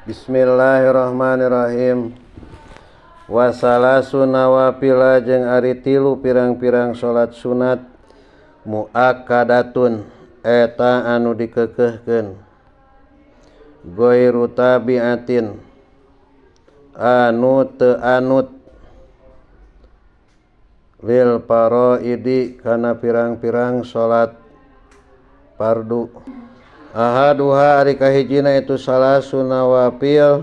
Bismillahirrahmanirrahim. Wasalasu nawafila jeung ari tilu pirang-pirang salat sunat muakkadatun eta anu dikekehkeun ghairu tabiatin anu teu anut lil faraidi kana pirang-pirang salat fardu. Ahaduha ari kahijina itu salasu nawafil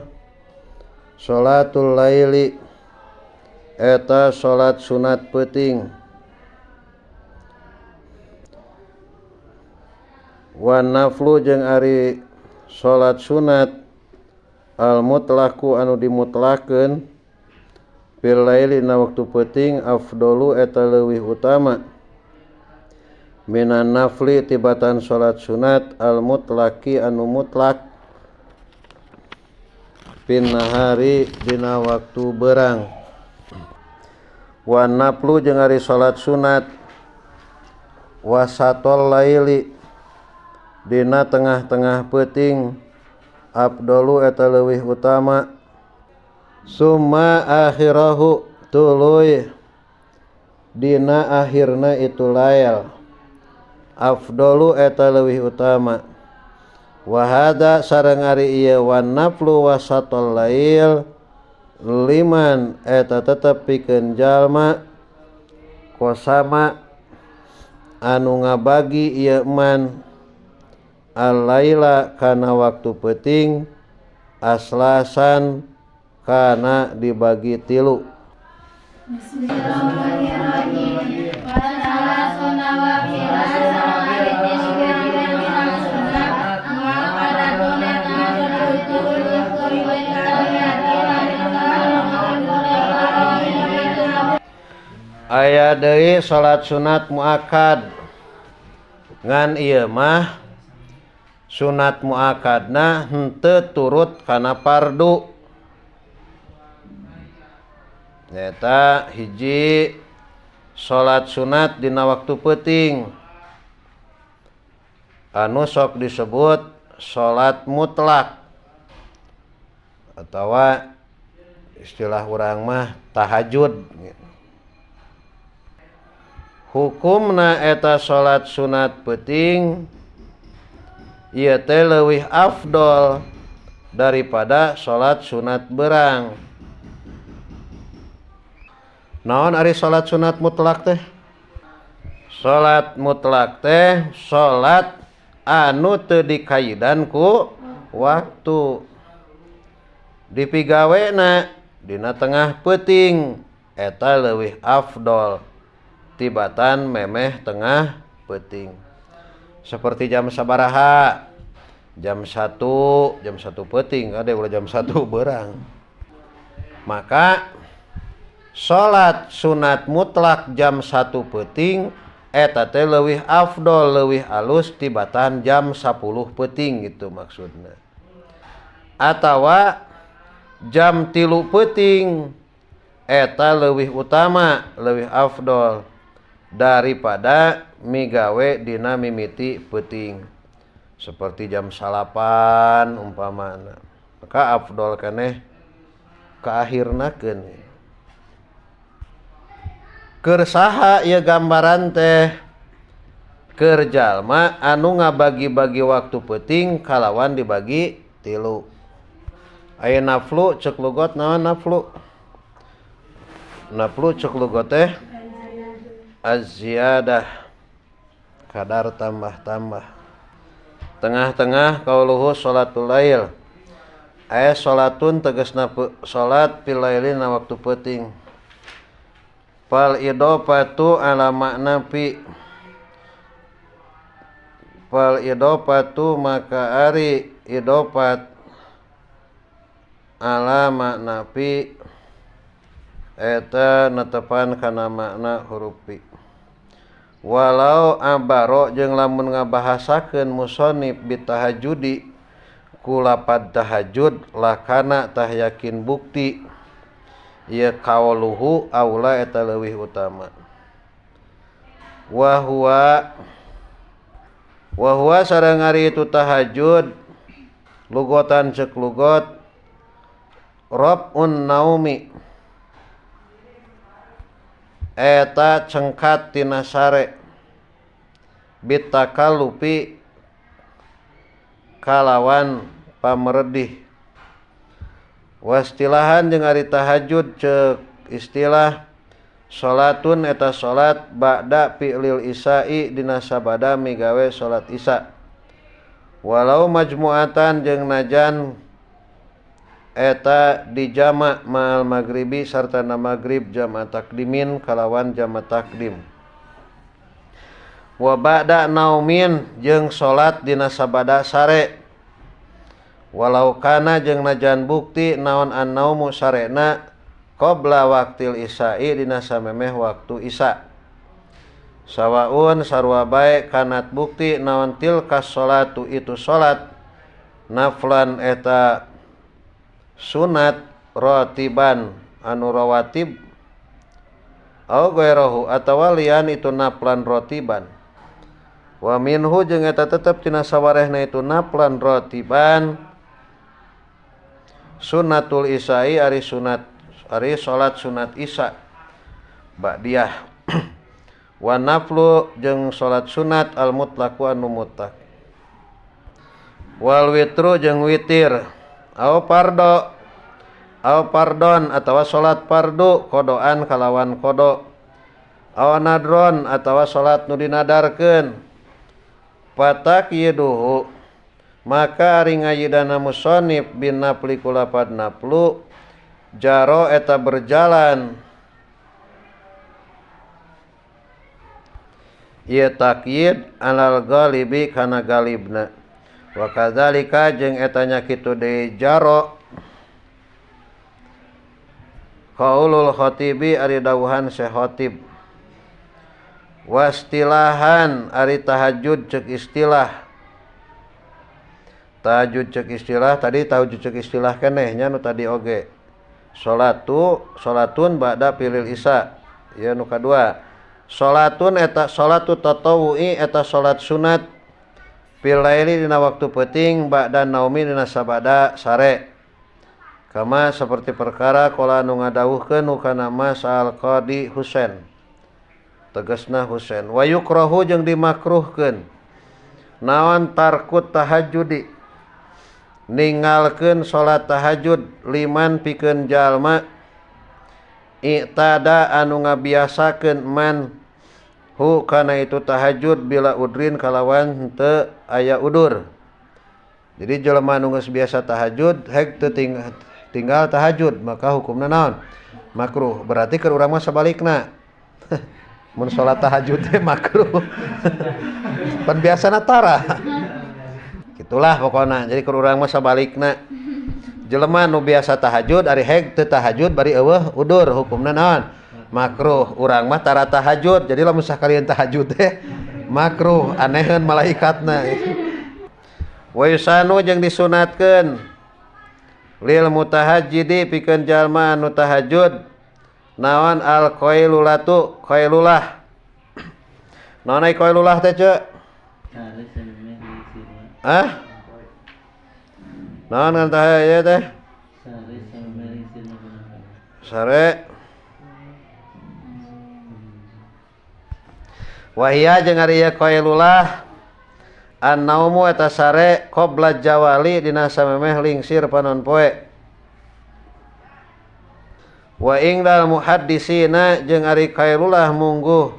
salatul laili eta salat sunat peuting wan naflu jeung ari salat sunat al mutlaqu anu dimutlakeun fil laili na waktu peuting afdalu eta leuwih utama minan nafli tibatan salat sunat al mutlaqi anu mutlak pin nahari dina waktu berang wan naflu jeung ari salat sunat wasatol laili dina tengah-tengah peuting afdalu eta leuwih utama summa akhirahu tuluy dina akhirna itu lail afdalu eta leuwih utama wa hada sareng ari ieu wan naflu wasatol lail liman eta tetep pikeun jalma kosama anu ngabagi ieu man al-laila kana waktu peuting aslasan kana dibagi tilu. Bismillahirrahmanirrahim. Wasalasu nawafila sareng ari tilu pirang-pirang sunat muakkadatun eta anu Aya deui salat sunat muakkad ngan ieu mah sunat muakkadna henteu turut kana fardu nyaeta hiji salat sunat dina waktu peuting anu sok disebut salat mutlak atawa istilah urang mah tahajud. Hukumna eta salat sunat peuting ieu teh leuwih afdol daripada salat sunat berang. Naon ari salat sunat mutlak teh? Salat mutlak teh salat anu teu dikaidan ku waktu. Dipigawena dina tengah peuting eta leuwih afdol tibatan memeh tengah peuting. Seperti jam sabaraha? Jam 1, jam 1 peuting, kade ulah jam 1 berang. Maka salat sunat mutlak jam 1 peuting eta teh leuwih afdol, leuwih alus tibatan jam 10 peuting gitu maksudna. Atawa jam 3 peuting eta leuwih utama, leuwih afdol daripada migawe dina mimiti peuting. Seperti jam 9 umpamana. Maka afdol keneh kaakhirnakeun. Keur saha ieu gambaran teh? Keur jalma anu ngabagi-bagi waktu peuting kalawan dibagi tilu. Aya naflu ceuk lugot naon naflu? Naflu ceuk lugot teh az-ziyadah, kadar tambah-tambah. Tengah-tengah kauluhu salatul lail. Aya salatun tegasna salat fil laili na waktu peuting. Fal idofatu ala makna fi. Fal idofatu maka ari idofat ala makna fi eta netepan kana makna huruf fi. Walau abaro jeung lamun ngabahasakeun musonib bitahajudi ku lapad tahajud lakana tah yakin bukti ieu kauluhu aula eta leuwih utama. Wa huwa sareng ari itu tahajud lugotan ceuk lugot Robun naumi eta cengkat tina sare bitakalupi kalawan pameredih wastilahan jeung ari tahajud ceuk istilah salatun eta salat ba'da fi'lil isya'i dina sabada migawe salat isya walau majmu'atan jeung najan eta dijama ma'al maghribi sarta na maghrib jama takdimin kalawan jama takdim wa ba'da naumin jeung salat dina sabada sare walau kana jeung najan bukti naon an-naumu sarena qabla waqtil isya'i dina samemeh waktu isya sawaun sarua bae kanat bukti naon tilka salatu itu salat naflan eta sunat rotiban anu rawatib au ghairahu atawa lian itu naflan rotiban wa minhu jeung eta tetep tina sawarehna itu naflan rotiban sunnatul isya'i ari sunat ari salat sunat isya ba'diyah wa naflu jeung salat sunat al mutlaqu anu mutlak wal witru jeung witir au pardo au pardon atawa salat pardu kodoan kalawan kodo au nadron atawa salat nu dinadarkeun patakyiduhu maka ari ngayidana musonif bin nafli kulapad naflu jaro eta berjalan ieu takyid alal galibi kana galibna wa kadzalika jeung eta nya kitu deui jaro qaulul khatibi ari dawuhan Syekh Khatib wastilahan ari tahajud ceuk istilah tahajud ceuk istilah tadi tahajud ceuk istilah keneh nya nu tadi oge salatu salatun ba'da filil isya ieu nu kadua salatun eta salatu tatawu'i eta salat sunat fil laili dina waktu peuting ba'da naumi dina sabada sare kama seperti perkara qala nu ngadawuhkeun kana Mas Al-Qadi Husain tegasna Husain wa yukrahu jeung dimakruhkeun naon tarkut tahajudi ninggalkeun salat tahajud liman pikeun jalma i'tada anu ngabiasakeun man hu kana itu tahajud bila udrin kalawan henteu aya udur. Jadi jelema anu geus biasa tahajud hek teu tinggal tahajud maka hukumna naon? Makruh. Berarti keur urang mah sabalikna. Mun salat tahajud teh makruh. Pan biasana tara. Gitulah pokona. Jadi keur urang mah sabalikna. Jelema nu biasa tahajud ari hek teu tahajud bari eueuh udur hukumna naon? Makruh. Urang mah tara tahajud. Jadi lamun sakalian tahajud teh makruh, aneheun malaikatna. Wa yusanu jeung disunatkeun lil mutahajjidi pikeun jalma anu tahajud naon al qailulatu qailulah. Naon ai qailulah teh ceu? Ah? Naon ngan tah ieu teh? Sare. Wahia jeung ari ieu qailulah an-naumu eta sare qabla jawali dina samemeh lingsir panon poe. Wa ingdal muhaddisina jeung ari qailulah mungguh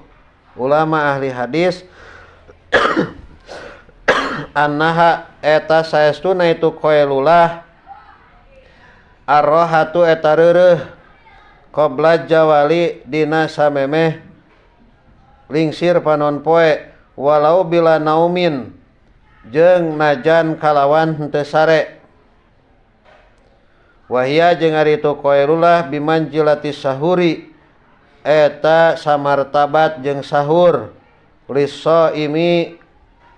ulama ahli hadis annaha eta saestuna itu qailulah arrohatu eta reureuh qabla jawali dina samemeh lingsir panon poe walau bila naumin jeung najan kalawan henteu sare. Wahia jeung ari itu qailulah bimanjilati sahuri eta samartabat jeung sahur lisaimi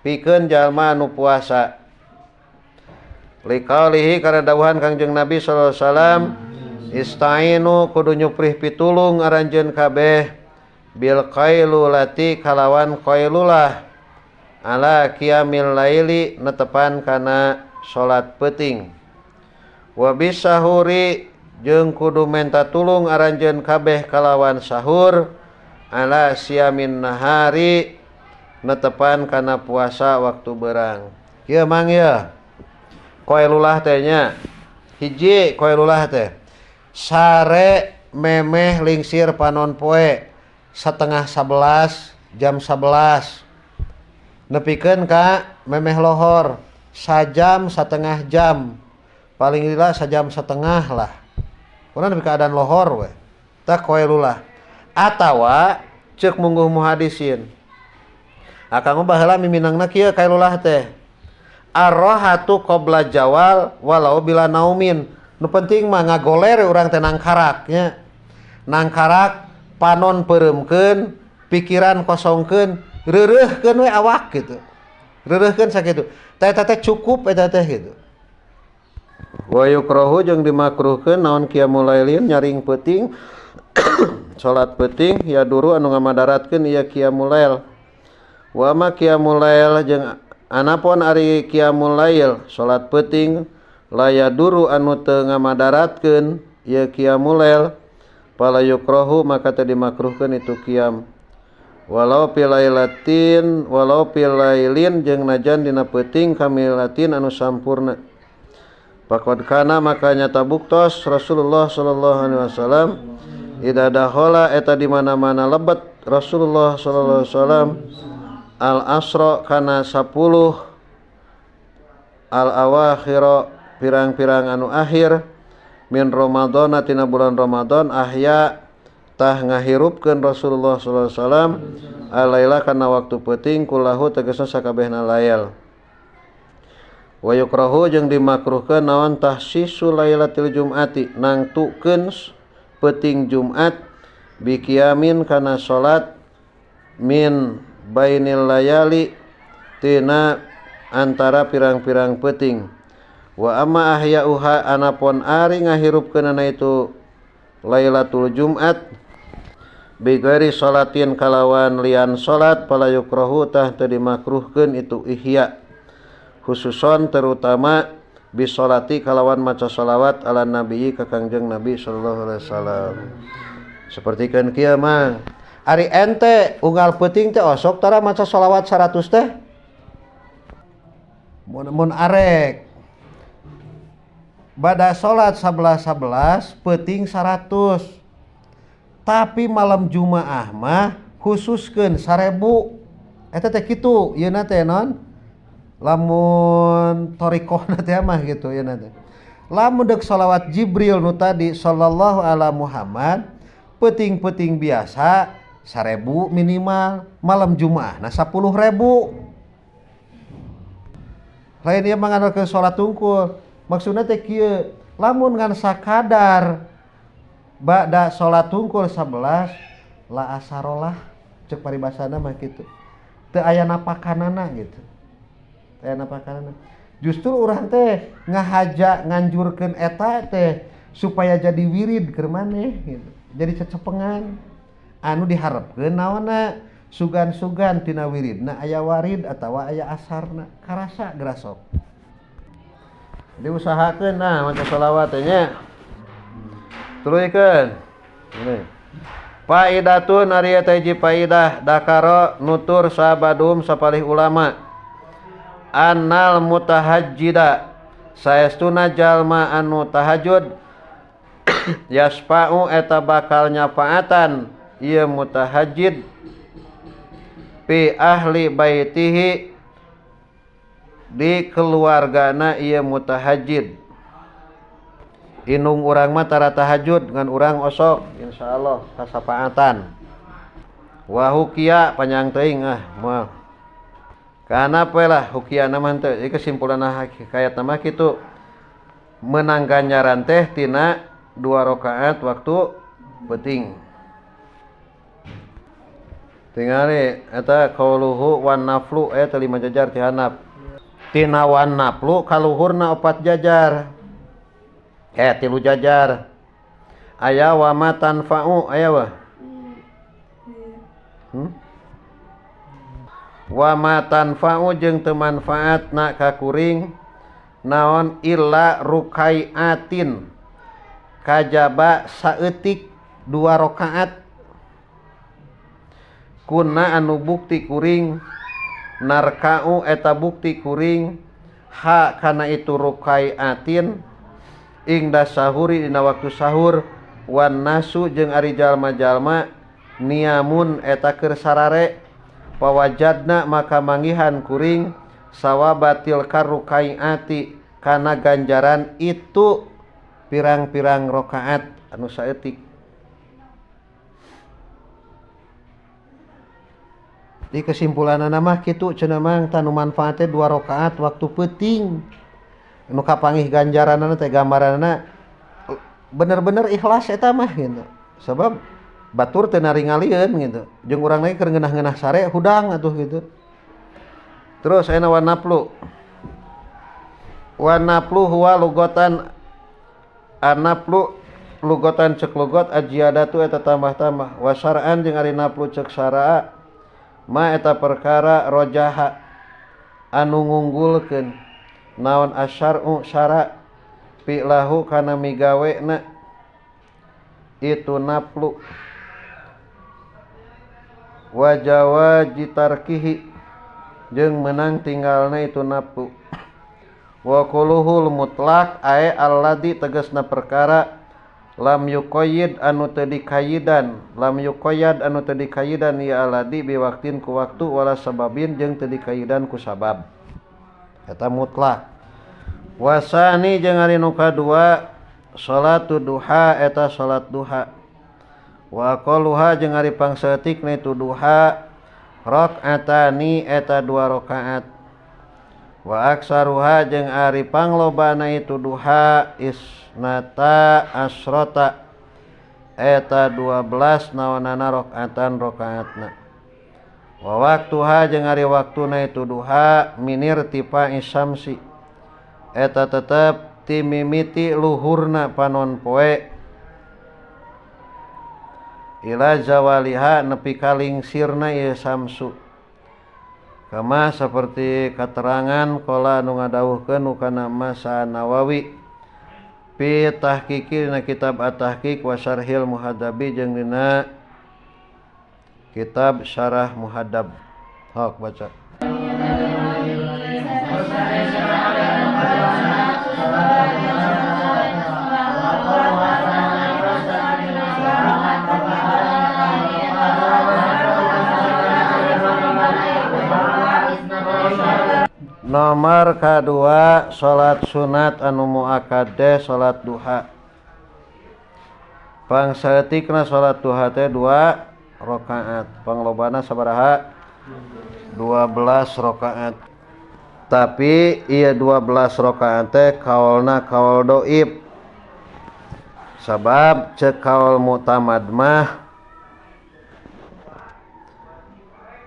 pikeun jalma anu puasa. Liqaulihi kana dawuhan Kangjeng Nabi sallallahu alaihi wasallam istainu kudu nyuprih pitulung aranjeun kabeh bil qailulati kalawan qailulah ala qiyamil laili netepan kana salat peuting wa bisahuri jeung kudu menta tulung aranjeun kabeh kalawan sahur ala siamin nahari netepan kana puasa waktu berang. Kieu mang ye qailulah teh nya hiji qailulah teh sare memeh lingsir panon poe 10:30 jam 11 nepikeun ka memeh lohor sajam setengah jam paling lila sajam setengah lah kuna nepi ka adan lohor we tah qailulah atawa ceuk mungguh muhadisin akang baheula miminangna kieu qailulah teh arrohatu qabla jawal walau bila naumin nu penting mah ngagoler urang teh nangkarak nya nangkarak panon peureumkeun pikiran kosongkeun reureuhkeun we awak gitu reureuhkeun sakitu teh eta teh cukup eta teh gitu. Wa yukrahu jeung dimakruhkeun naon qiyamul lailin nyaring peuting salat peuting ya duru anu ngamadaratkeun ieu qiyamul lail. Wa ma qiyamul lail jeung anapun ari qiyamul lail salat peuting la yaduru anu teu ngamadaratkeun ieu qiyamul lail fala yukrahu maka teu dimakruhkeun itu qiyam. Walau pilailatin walau pilailin jeung najan dina peuting kamilatin anu sampurna. Faqad kana maka nyata buktos Rasulullah sallallahu alaihi wasallam idza dakhala eta di mana-mana lebet Rasulullah sallallahu alaihi wasallam al asra kana 10 al awakhira pirang-pirang anu akhir min Ramadhana tina bulan Ramadan ahya tah ngahirupkeun Rasulullah sallallahu alaihi wasallam alaila kana waktu peuting kullahu tegasna sakabehna lail. Wa yukrahu jeung dimakruhkeun naon tahsisu lailatul jum'ati nangtukeun peuting Jumat biqiyamin kana salat min bainil layali tina antara pirang-pirang peuting. Wa amma ahya'uha anapun ari ngahirupkeunana itu Lailatul Jumat bighairi salatin kalawan lian salat fala yukrahu tah teu dimakruhkeun itu ihya khususon terutama bisolati kalawan maca solawat ala nabi ka Kangjeng Nabi sallallahu alaihi wasallam. Sapertikeun kieu mah ari ente unggal peuting teh osok tara maca solawat 100 teh mun arek bada salat 11.11 peuting 100 tapi malam Jumaah mah khususkeun 1000 eta teh kitu yeuna teh non lamun thariqahna teh mah gitu yeuna teh lamun deuk salawat Jibril nu tadi sallallahu ala Muhammad peuting-peuting biasa 1000 minimal malam Jumaah na 10.000 lain ieu mangandalkeun salat tungkul. Maksudna teh kieu, lamun ngan sakadar ba'da salat tungkul 11 la asarolah ceuk paribasana mah kitu. Teu aya napakanana gitu. Teu aya napakanana. Justru urang teh ngahaja nganjurkeun eta teh supaya jadi wirid keur maneh gitu. Jadi cecepengan anu diharepkeun naonna sugan-sugan tina wiridna aya warid atawa aya asarna karasa gerasok. Diusahakeun nah maca selawat teh nya. Tuluykeun. Ini. Faidatun ari eta hiji faidah dakaro nutur sabadum sapalih ulama. Annal mutahajjida saestuna jalma anu tahajud yasfa'u eta bakal nyafaatan ieu mutahajjid fi ahli baitihi di keluargana ieu mutahajjid. Inung urang mah tara tahajud ngan urang osok insyaallah kasapaatan. Wa hukia panjang teuing ah moal. Kana poe lah hukiana mah teu. Ieu kesimpulanna hikayatna mah kitu. Menang ganjaran teh tina 2 rakaat waktu peuting. Tingali eta qauluhu wan naflu eta 5 jajar ti handap. Tina wan naflu kaluhurna 4 jajar. 3 jajar. Aya wa ma tanfa'u aya wa. Wa ma tanfa'u jeung teu manfaatna ka kuring naon illa rukaiatin kajaba saeutik 2 rakaat kuna anu bukti kuring narka'u eta bukti kuring ha kana itu rukaiatin ingda sahuri dina waktu sahur wan nasu jeung ari jalma-jalma niamun eta keur sarare pawajadna maka manggihan kuring sawabatil karukaiati kana ganjaran itu pirang-pirang rakaat anu saeutik. Di kesimpulanana mah kitu cenah mah tanu manfaatna 2 rakaat waktu peuting. Nu kapanggih ganjaranana teh gambaranana bener-bener ikhlas eta mah gitu. Sebab batur teu naringalieun gitu. Jeung urang lagi keur ngeunah-ngeunah sare hudang atuh gitu. Terus ayeuna wanaplu. Wanaplu huwa lugotan anaplu lugotan cek lugot ajiyadatu eta tambah-tambah wasar'an jeung ari naplu cek saraa ma eta perkara rojaha anu ngunggulkeun naon asyar'u syara pi'lahu kana migawena itu naplu wa jawaji tarkihi jeung meunang tinggalna itu naplu wa quluhul mutlaq ae alladzi tegasna perkara lam yuqayyid anu teu dikayidan lam yuqayyad anu teu dikayidan ya alladzi biwaktin ku waktu wala sababin jeung teu dikayidan ku sabab eta mutlak. Wasani jeung ari nu kadua salatu duha eta salat duha wa aqalluha jeung ari pangsaeutikna itu duha rakaatani eta 2 rakaat wa aksaruha jeung ari panglobana itu duha isnata asrota eta 12 naonana rakaatan rakaatna wa waktuha jeung ari waktuna itu duha minir tifa isamsi eta tetep timimiti luhurna panon poe ila zawaliha nepi ka lingsirna ieu samsu kama seperti keterangan qala anu ngadawuhkeun kana Masa Nawawi fi tahqiqi dina kitab At-Tahqiq wa Syarhil Muhaddabi jeung dina kitab Syarah Muhaddab. Hok baca. Nomor kedua salat sunat anu muakkad teh salat duha. Pangsaeutikna salat duha teh 2 rakaat. Panglobana sabaraha? 12 rakaat. Tapi ieu 12 rakaat teh kaolna kaol doib. Sabab ceuk kaol mutamad mah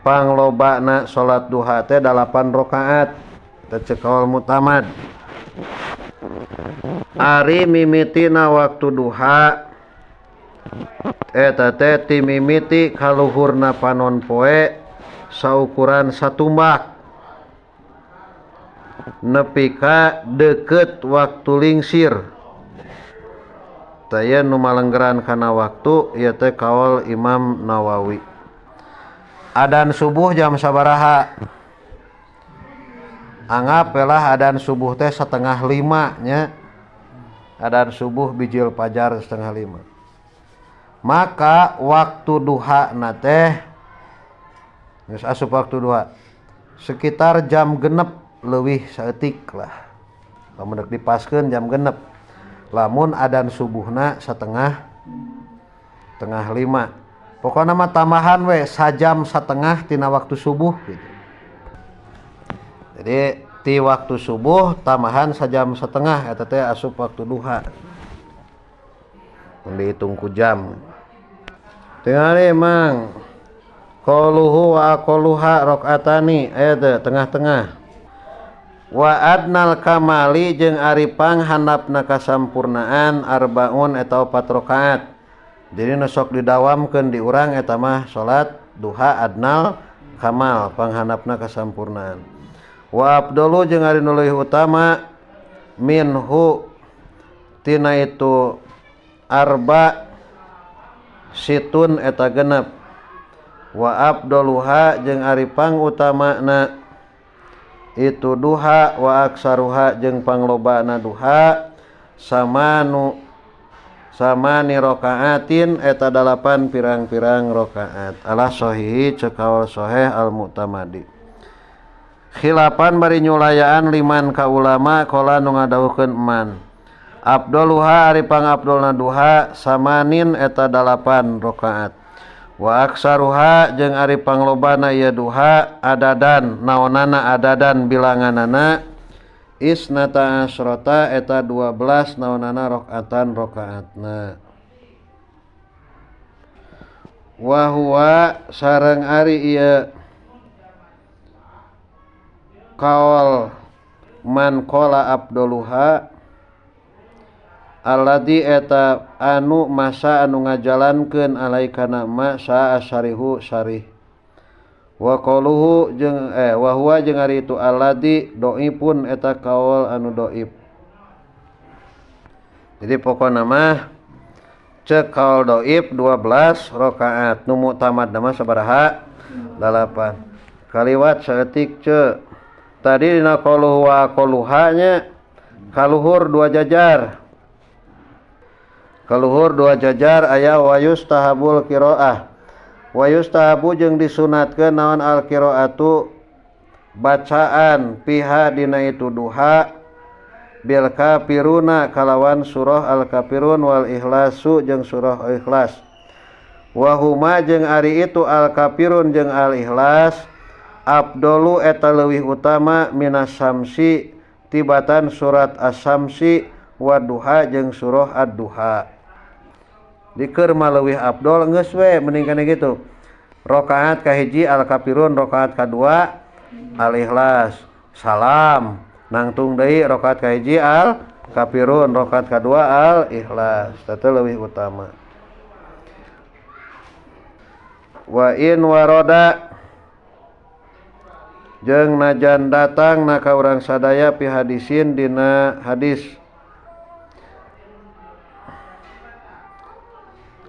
panglobana salat duha teh 8 rakaat. Teh kaol mutamad. Ari mimitina waktu duha eta teh timimiti kaluhurna panon poe saukuran satumbak nepi ka deukeut waktu lingsir. Tah ieu nu malenggeran kana waktu ieu teh kaol Imam Nawawi. Adan subuh jam sabaraha? Anggap lah adan subuh teh 4:30 nya. Adan subuh bijil pajar 4:30. Maka waktu duha na teh geus asup waktu duha sekitar jam 6 leuwih saeutik lah. Lamun rek dipaskeun jam 6. Lamun adan subuhna 4:30. Pokokna mah tambahan we sajam setengah tina waktu subuh gitu. Jadi ti waktu subuh tambahan sajam setengah eta teh asup waktu duha. Mun dihitung ku jam. Tingali mang qaluhu wa aqalluha rakaatani aya teh tengah-tengah. Wa adnal kamali jeung ari panghandapna kasampurnaan arbaun eta 4 rakaat. Jadi nu sok didawamkeun di urang eta mah salat duha adnal kamal panghandapna kasampurnaan. Wa afdalu jeung ari nu leuwih utama minhu tina itu Arba situn eta genep wa abdoluha jeung ari pangutamana itu duha wa aksaruha jeung panglobana duha samanu samani rokaatin eta 8 pirang-pirang rokaat ala sohihi ceuk kaul soheh al mu'tamadi. Khilafan bari nyulayaan liman ka ulama qala nu ngadawuhkeun man abdoluha ari pangabdolna duha samanin eta 8 rokaat wa aksaruha jeung ari panglobana ieu duha adadan naonana adadan bilanganana isnata asrota eta 12 naonana rakaatan rakaatna wa huwa sareng ari ieu kaol man qala abdoluha alladzi eta anu masa anu ngajalankeun alaikana ma sa asarihu sarih wa qaluhu jeung wa huwa jeung ari itu alladzi doipun eta kaol anu doib. Jadi pokona mah ceuk kaol doib 12 rakaat nu muktamad mah sabaraha 8 kaliwat saeutik ceuk tadi dina qaluhu wa qaluha nya kaluhur dua jajar. Kaluhur dua jajar aya wa yustahabul qiraah. Wa yustahabu jeung disunatkeun naon al qiraatu bacaan piha dina itu duha bil kafiruna kalawan surah al kafirun wal ikhlasu jeung surah ikhlas. Wa huma jeung ari itu al kafirun jeung al ikhlas abdolu eta leuwih utama minas samsi tibatan surat as-samsi wa duha jeung surah ad-duha. Dikeur mah leuwih abdol geus we mending kana kitu. Rakaat kahiji al-kafirun, rakaat kadua al-ikhlas. Salam. Nangtung deui rakaat kahiji al-kafirun, rakaat kadua al-ikhlas. Eta leuwih utama. Wa in waroda jeung najan datang na ka urang sadaya pi hadisin dina hadis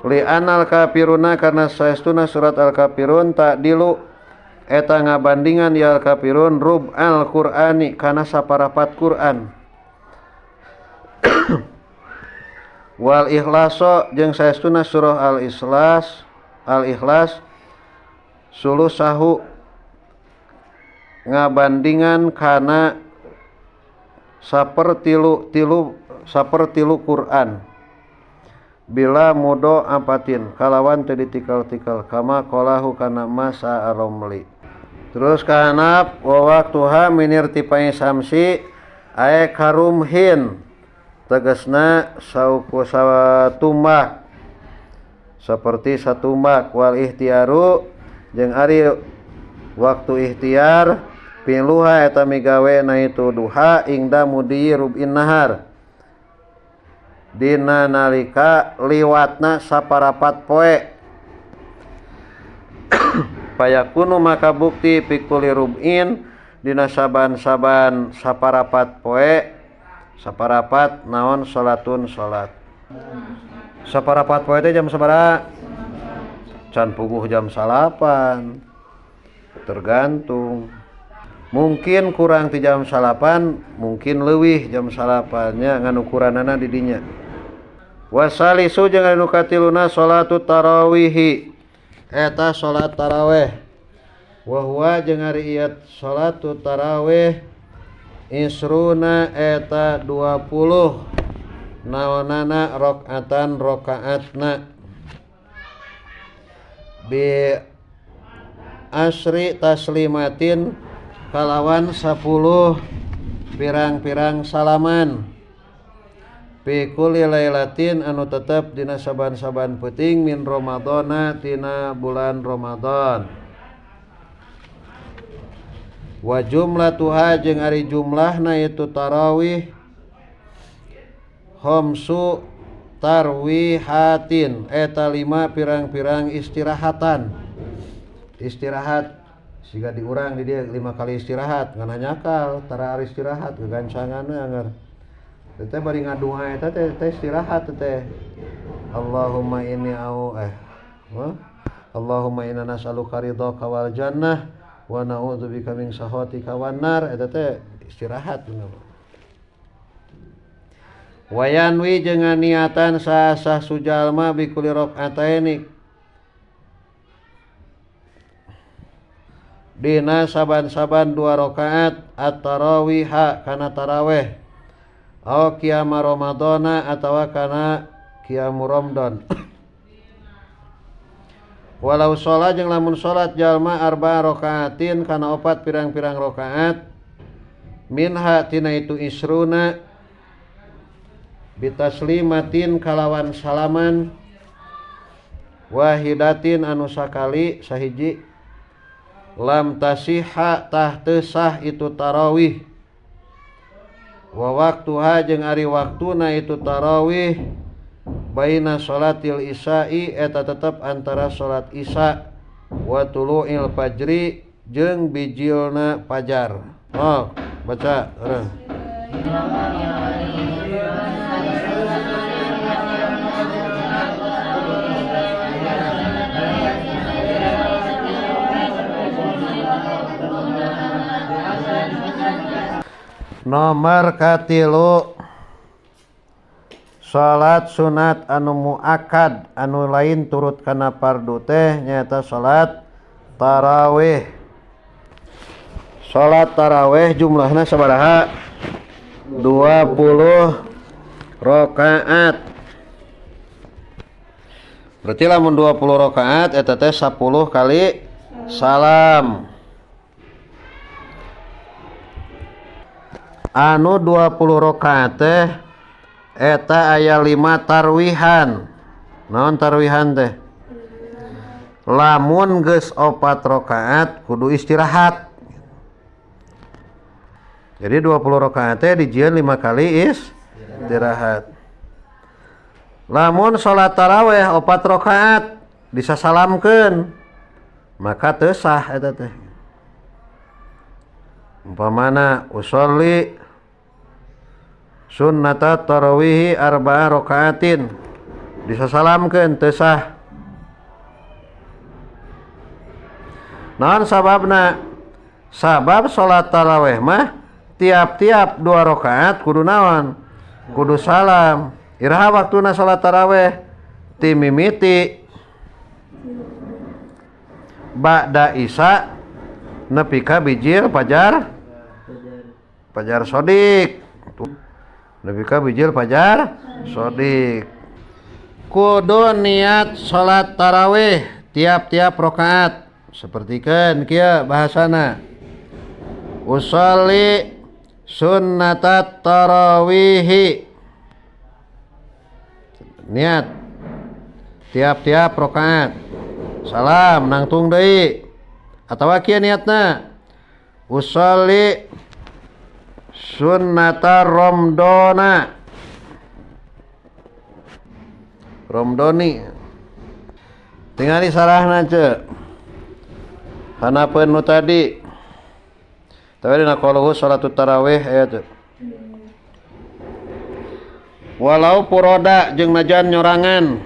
li anal kafiruna karena saestuna surat al kafirun ta'dilu eta ngabandingan ya al kafirun rub al qur'ani kana saparapat Qur'an wal ikhlaso jeung saestuna surah al ikhlas al ikhlas sulusahu ngabandingan kana sapertilu tilu sapertilu Qur'an bila mudo ampatin kalawan teu ditikal-tikal kama qalahu kana masa aromli. Terus kahanap wa waktuha minir tipai samsi ae karumhin tegasna sauku satumbak seperti satumbak wal ikhtiaru jeung ari waktu ikhtiar piluha eta migawe na itu duha ingda mudi rubin nahar dina nalika liwatna saparapat poe payakunu maka bukti pikuli rubin dina saban-saban saparapat poe saparapat naon salatun salat saparapat poe teh jam sabaraha can puguh jam 9 tergantung mungkin kurang ti jam 9 mungkin leuwih jam 9 nya ngan ukuranana di dinya. Wasalisu jeung anu katiluna salatu tarawihi eta salat tarawih wa huwa jeung ari ieu salatu tarawih isruna eta 20 naonana rakaatan rakaatna bi asri taslimatin kalawan 10 pirang-pirang salaman fi kulli lailatin anu tetep dina saban-saban peuting min Ramadhana tina bulan Ramadan wa jumlatuha jeung ari jumlahna itu tarawih khamsu tarwihatin eta 5 pirang-pirang istirahatan istirahat siga diurang di dia 5 kali istirahat ngan nyakal tara ari istirahat gegancanganna anger teh bari ngaduha eta teh istirahat teh Allahumma inni au Allahumma inna nas'aluka ridhaka wal jannah wa na'udzubika min sakhatika wan nar. Eta teh istirahat bener. Wayanwi jeung niatan sah-sah sujalma bikuli rakaataini dina saban-saban 2 rakaat at-tarawiha kana tarawih au qiyam ramadhana atawa kana qiyam Ramadan. Walau sholat jeung lamun sholat jalma arba rakaatin kana 4 pirang-pirang rakaat minha tina itu isruna bitaslimatin kalawan salaman wahidatin anu sakali sahiji lam tasiha tah teu sah itu tarawih wa waktuha jeung ari waktuna itu tarawih baina sholatil isya'i eta tetep antara sholat isya wa tulu'il fajri jeung bijilna fajar. Oh, baca urang. Nomor katilu salat sunat anu muakkad anu lain turut kana fardu teh nyaeta salat tarawih. Salat tarawih jumlahna sabaraha? 20 rakaat. Berarti lamun 20 rakaat eta teh 10 kali salam. Anu 20 rakaat teh eta aya 5 tarwihan. Naon tarwihan teh? Lamun geus 4 rakaat kudu istirahat. Jadi 20 rakaat teh dijieun 5 kali istirahat. Lamun salat tarawih 4 rakaat disasalamkeun maka teu sah eta teh. Umpamana usolli sunnata tarawihi arba'a rakaatin disasalamkeun teu sah. Naon sababna? Sabab salat tarawih mah tiap-tiap 2 rakaat kudu naon? Kudu salam. Iraha waktuna salat tarawih? Ti mimiti ba'da isya nepi ka bijil fajar fajar shodiq. Nepi ka bijil fajar shodiq. Kudu niat salat tarawih tiap-tiap rakaat. Sapertikeun kieu bahasana. Usolli sunnatat tarawihi. Niat tiap-tiap rakaat. Salam nangtung deui. Atawa kieu niatna. Usolli sunnata romdona. Romdoni. Tingali sarahna ceu. Hanapeun nu tadi. Tapi dina qauluhu salatut tarawih aya teu. Walau puroda jeung najan nyorangan.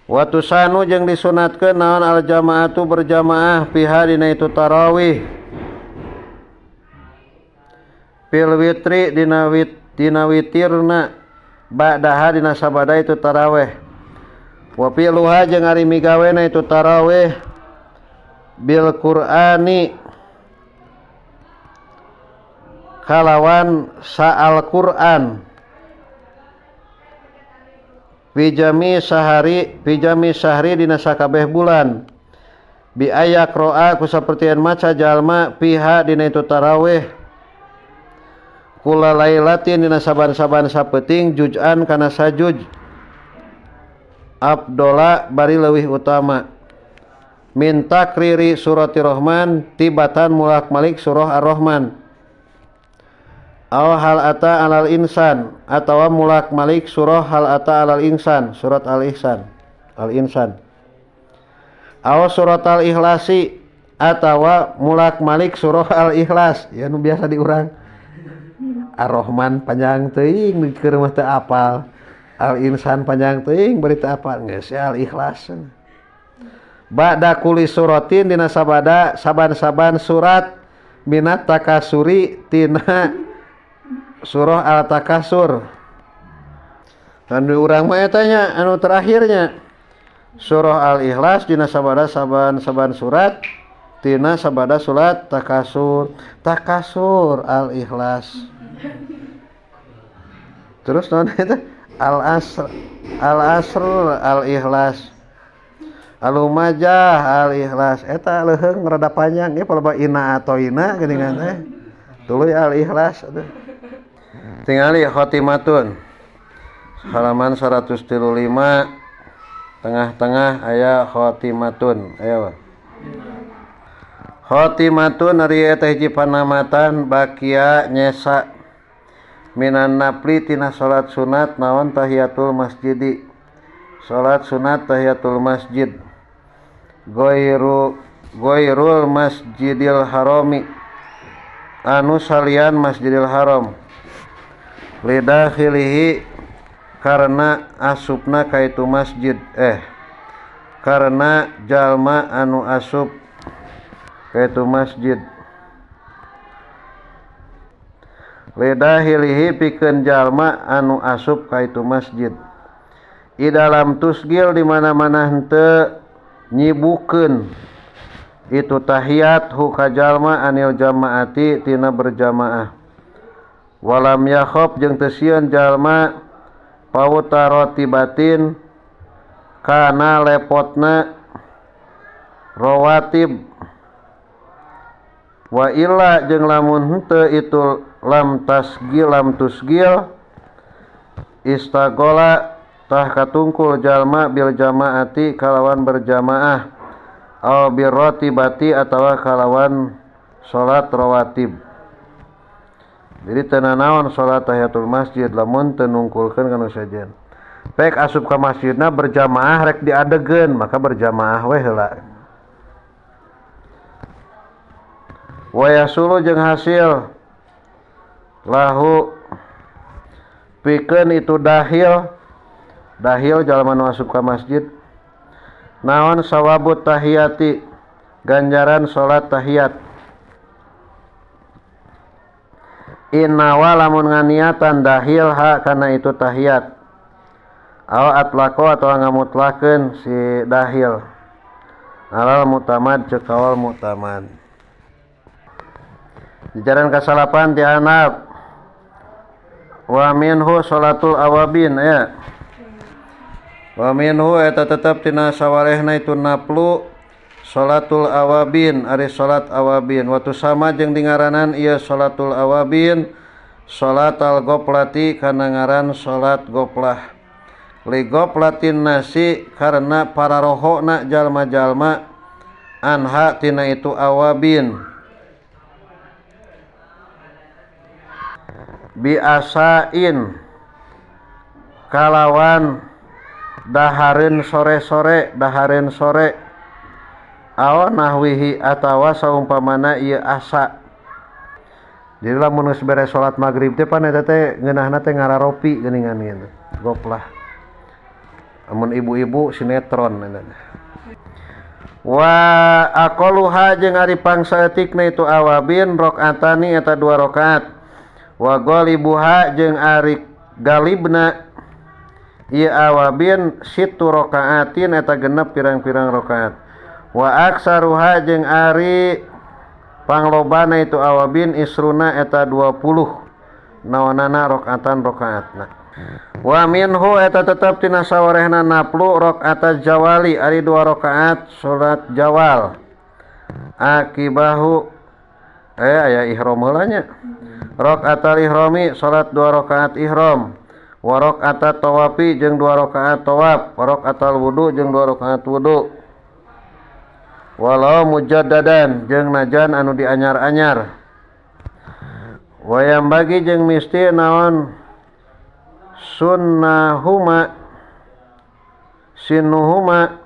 Wa tusanu jeung disunatkeun naon al jamaatu berjamaah fiha dina itu tarawih. Fil witri dina dina witirna ba'daha dina sabada itu tarawih. Wa fi'luha jeung ari migawena itu tarawih bil Qur'ani kalawan sa'al Qur'an pijami sahari pijami sahri dina sakabeh bulan bi ayak roa ku sapertian maca jalma piha dina itu tarawih kula lailatin dina saban-saban sapeuting juz'an kana sajuj abdola bari leuwih utama min takriri surati Rahman tibatan mulak malik surah Ar-Rahman aw hal ata alal insan atawa mulak malik surah hal ata alal insan surat al-ihsan al-insan aw surat al-ikhlasi atawa mulak malik surah al-ikhlas ya nu biasa diurang Ar-Rahman panjang teuing keur mah teu apal Al insan panjang teuing berita apa geus al ikhlas. Ba'da kulli suratin dina sabada saban-saban surat minat takasuri tina surah al takasur. Anu urang mah eta nya anu terakhirnya surah al ikhlas dina sabada saban-saban surat tina sabada surat takasur, takasur al ikhlas. Terus naon eta? Al asr, al asr al ikhlas. Al-Umajah al ikhlas eta leuheung rada panjang ge palebah ina atoina geuningan teh. Tuluy al ikhlas atuh. Tingali khotimatun. Halaman 135 tengah-tengah aya khotimatun. Aya. Khotimatun ari eta hiji panamatan bakia nyesa minan nafli tina salat sunat naon tahiyatul masjidi. Salat sunat tahiyatul masjid. Goirul masjidil harami anu salian masjidil haram lidakhilihi karena asupna ka itu masjid karena jalma anu asup ka itu masjid lidakhilihi pikeun jalma anu asup ka itu masjid i dalam tusgil di mana-mana henteu nyibukeun itu tahiyat hu ka jalma anil jamaati tina berjamaah walam yakhob jeung teu sieun jalma pautaratibatin kana lepotna rawatib wa illa jeung lamun henteu itu lam tasgil lam tusgil istagola tah katungkul jalma bil jamaati kalawan berjamaah aw birratibati atawa kalawan salat rawatib. Jadi teu nanaon salat tahiyatul masjid lamun teu nungkulkeun kana sejen. Pek asup ka masjidna berjamaah rek diadegeun maka berjamaah we heula. Wa yasulu jeung hasil lahu pikeun itu dahil dahil jalma nu asup ka masjid naon sawabut tahiyati ganjaran salat tahiyat innawa lamun nganiatan dahil ha kana itu tahiyat aw atlaqo atawa ngamutlakeun si dahil alal mutamad ceuk kaul mutamad. Jajaran kasalapan ti handap wa minhu salatul awabin ya. Wa minhu eta tetep tina sawarehna itu naplu salatul awabin ari salat awabin watu sama jeung dingaranan ieu salatul awabin salatal goplati kana ngaran salat goplah li goplatin nasi karena pararohona jalma-jalma anha tina itu awabin biasain kalawan dahareun sore-sore dahareun sore aw nahwihi atawa saumpamana ieu asa. Jadi lamun geus beres salat magrib teh pan eta teh ngeunahna teh ngararopi geuningan ieu goplah. Amun ibu-ibu sinetron eta. Wa aqaluha jeung ari pangsaeutikna itu awabin rakaatani eta 2 rakaat. Wa galibuha jeung ari galibna ieu awabin situ rakaatin eta genep pirang-pirang rakaat. Wa aksaruha jeung ari panglobana itu awabin isruna eta 20 naonana rakaatan rakaatna. Wa minhu eta tetep tina sawarehna naplu rakaat jawali ari 2 rakaat salat jawal akibahu aya ihram heula nya. Rakaat ihrami salat 2 rakaat ihram wa rakaat tawafi jeung 2 rakaat tawaf wa rakaat wudu jeung 2 rakaat wudu walau mujaddadan jeung najan anu dianyar-anyar wayam bagi jeung misti naon sunnahuma sinuhuma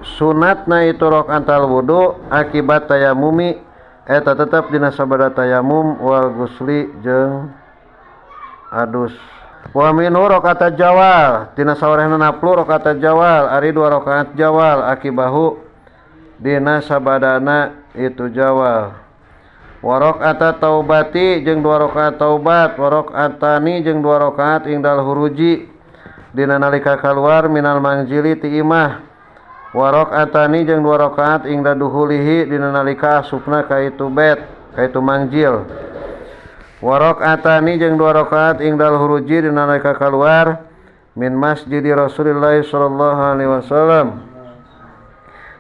sunatna itu rakaat wudu akibat tayamumi eta tetep dina sabada tayamum wal gusli jeung adus. Wa minhu rakaat jawal tina sawarehna naplu rakaat jawal ari 2 rakaat jawal akibahu dina sabadana itu jawal. Wa rakaat taubati jeung 2 rakaat taubat wa rakaatani jeung 2 rakaat indal huruji dina nalika kaluar minal manzili ti imah. Wa rakaatani jeung 2 rakaat ingda duhulihi dina nalika asupna ka itu bait ka itu manzil. Wa rakaatani jeung 2 rakaat ingdal huruji dina nalika kaluar min masjidi Rasulillah sallallahu alaihi wasallam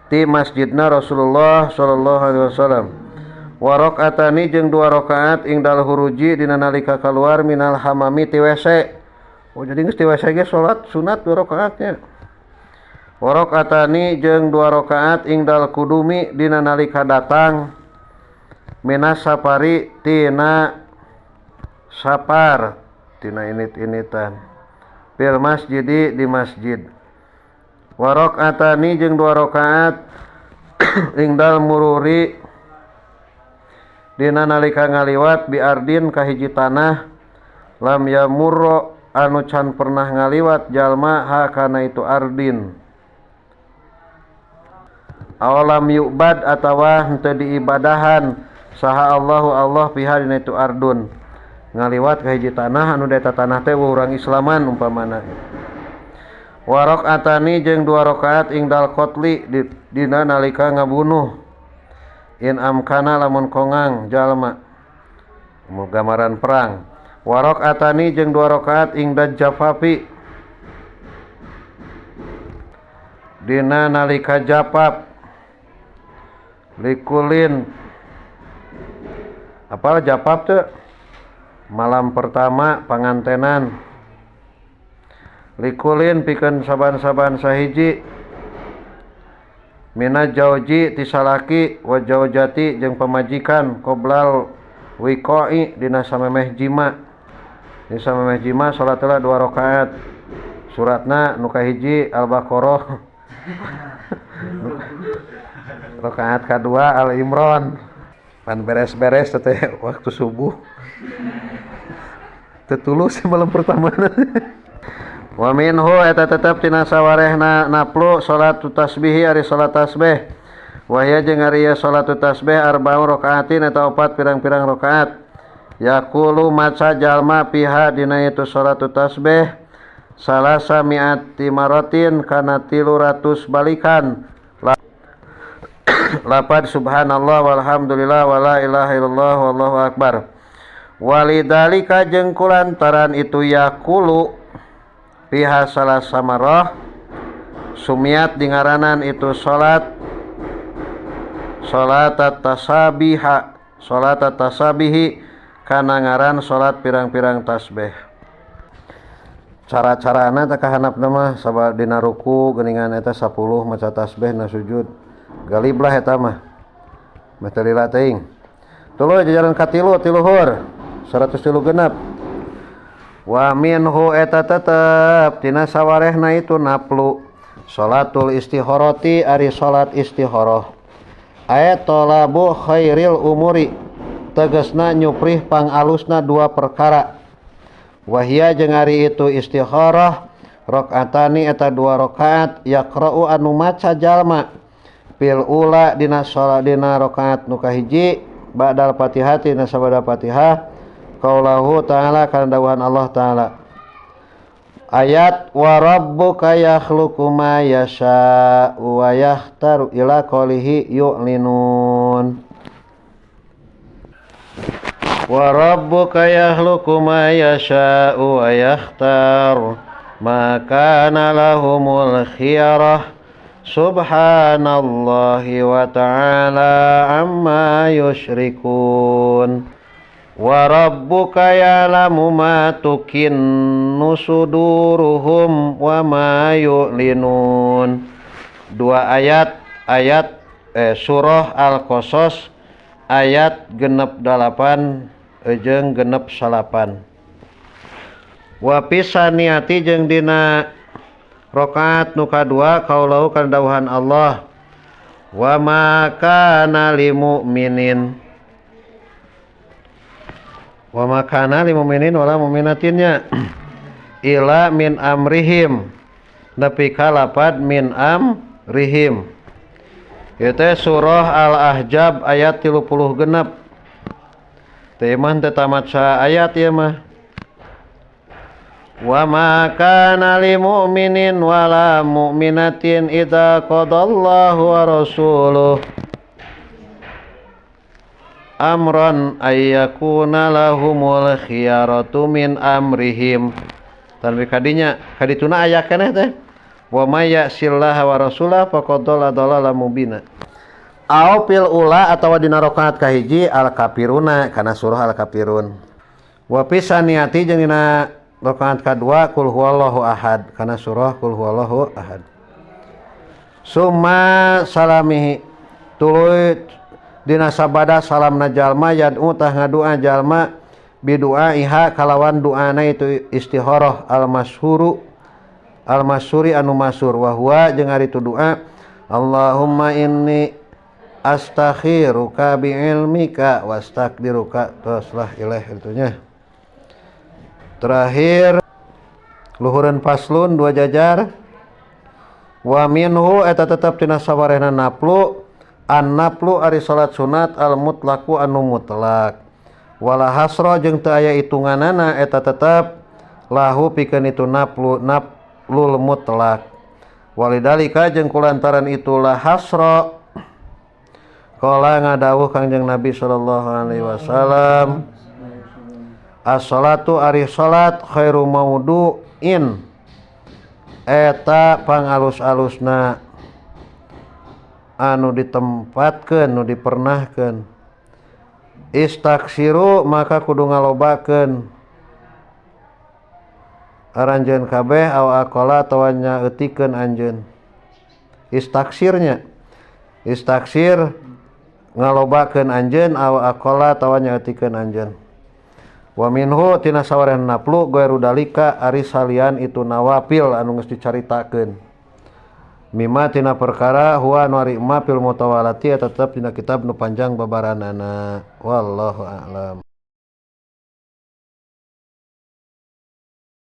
ti masjidna Rasulullah sallallahu alaihi wasallam. Wa rakaatani jeung 2 rakaat ingdal huruji dina nalika kaluar minal hamami ti WC. Oh jadi geus ti WC ge salat sunat 2 rakaatnya. Wa rakaatani jeung 2 rakaat ingdal kudumi dina nalika datang minas safari tina sapar tina init-initan fil masjidi di masjid. Wa rakaatani jeung 2 rakaat ingdal mururi dina nalika ngaliwat bi ardin ka hiji tanah lam yamurro anu can pernah ngaliwat jalma ha kana itu ardin awalam yu'bad atawa henteu diibadahan saha Allahu Allah piha dina itu ardun. Ngaliwat ka hiji tanah anu eta tanah teh urang Islaman umpamana. Wa rakaatani jeung 2 rakaat ingdal qatli dina nalika ngabunuh in amkana lamun kongang jalma gambaran perang. Wa rakaatani jeung 2 rakaat ingda jafafi dina nalika japap likulin apal japap teu malam pertama pangantenan likulin pikeun saban-saban sahiji mina jauji ti salaki wa jaujati jeung pamajikan qoblal wiqa'i dina samemeh jima. Dina samemeh jima salat heula 2 rakaat suratna nu kahiji Al-Baqarah rakaat kadua Al-Imran pan beres-beres teh waktu subuh tetulus malam pertama. Wa minhu eta tetep tina sawarehna naplu salat tasbih ari salat tasbih. Wa hiya jeung ari salat tasbih arba'u rakaatin eta 4 pirang-pirang rakaat. Yaqulu maca jalma piha dina itu salat tasbih salasa mi'ati maratin kana 300 balikan. Lapad subhanallah walhamdulillah wala ilaha illallah wallahu akbar. Walidalika jeung kulantaran itu yaqulu piha salasa marah sumiat dingaranan itu salat salat tasabiha salat tasabihi kana ngaran salat pirang-pirang tasbih. Cara-carana teh kahanapna mah sabab dina ruku geuningan eta 10 maca tasbih na sujud galib lah eta mah meh teu lila teuing. Tuluy jajaran katilu tiluhur 103 genep. Wa minhu eta tetep tina sawarehna itu naplu salatul istikharati ari salat istikharah ayat talabu khairil umuri tegasna nyuprih pangalusna 2 perkara. Wahia jeung ari itu istikharah rakaatani eta 2 rakaat yaqra'u anu maca jalma fil ula dina salat dina rakaat nu kahiji ba'dal fatihati dina sabada fatihah qaulahu ta'ala kana dawuhan Allah ta'ala ayat wa rabbuka yakhluqu ma yasha'u wa yakhtaru ila qaulihi yu'linun. Wa rabbuka yakhluqu ma yasha'u wa yakhtar ma kana lahumul khiyarah subhanallahi wa ta'ala amma yusyrikun. Wa rabbuka ya'lamu ma tukinnu suduruhum wa ma yu'linun. 2 ayat ayat surah Al-Qasas ayat 68 jeung 69. Wa pisaniati jeung dina rakaat nu kadua kaulahu kana dawuhan Allah wa ma kana lil mu'minin wa ma kana lil mu'minin wala mu'minatinnya Ila min amrihim nepi ka lapad min amrihim. Ieu teh surah Al-Ahzab ayat 36. Teh mah teu tamat sa ayat ieu mah. Wa ma kana lil mu'minin wala mu'minatin idza qadallahu wa rasuluhu amran ayyakuna lahumul khiyaratu min amrihim. Tan kadinya kadituna aya keneh teh wa may ya'sillaha wa rasulahu faqad dhalla dhalalan mubina. Au fil ula atawa dina rakaat kahiji al-kafiruna kana surah al-kafirun. Wa fi saniyati jeung dina rakaat kadua kul huwallahu ahad kana surah kul huwallahu ahad. Summa salamihi tuluy dina sabada salamna jalma yad'u tah ngadua jalma bidu'a iha kalawan du'ana itu istikharah al-masyhuru al-masyhuri anu masyhur wa huwa jeung ari tu doa Allahumma inni astakhiruka bi ilmika wastaqdiruka teruslah ilaih itunya. Terakhir luhureun faslun dua jajar wa minhu eta tetep tina sawarehna naplu an-naplu ari salat sunat al-mutlaqu anu mutlak wala hasra jeung teu aya hitunganana eta tetep lahu pikeun itu naplu naplul mutlak walidalika jeung kulantaran itulah hasra qala ngadawuh Kangjeng Nabi sallallahu alaihi wasallam as-salatu ari salat khairu maudu'in eta pangalus-alusna anu ditempatkeun nu dipernahkeun istaksiru maka kudu ngalobakeun aranjeun kabeh aw aqala atawa nyaeutikeun anjeun istaksirnya istaksir ngalobakeun anjeun aw aqala atawa nyaeutikeun anjeun wa minhu tina sawarehna naplu gairu dalika ari salian itu nawafil anu geus dicaritakeun mimma tina perkara huwa nu ari ma fil mutawalati eta tetep dina kitab nu panjang babaranana wallahu a'lam.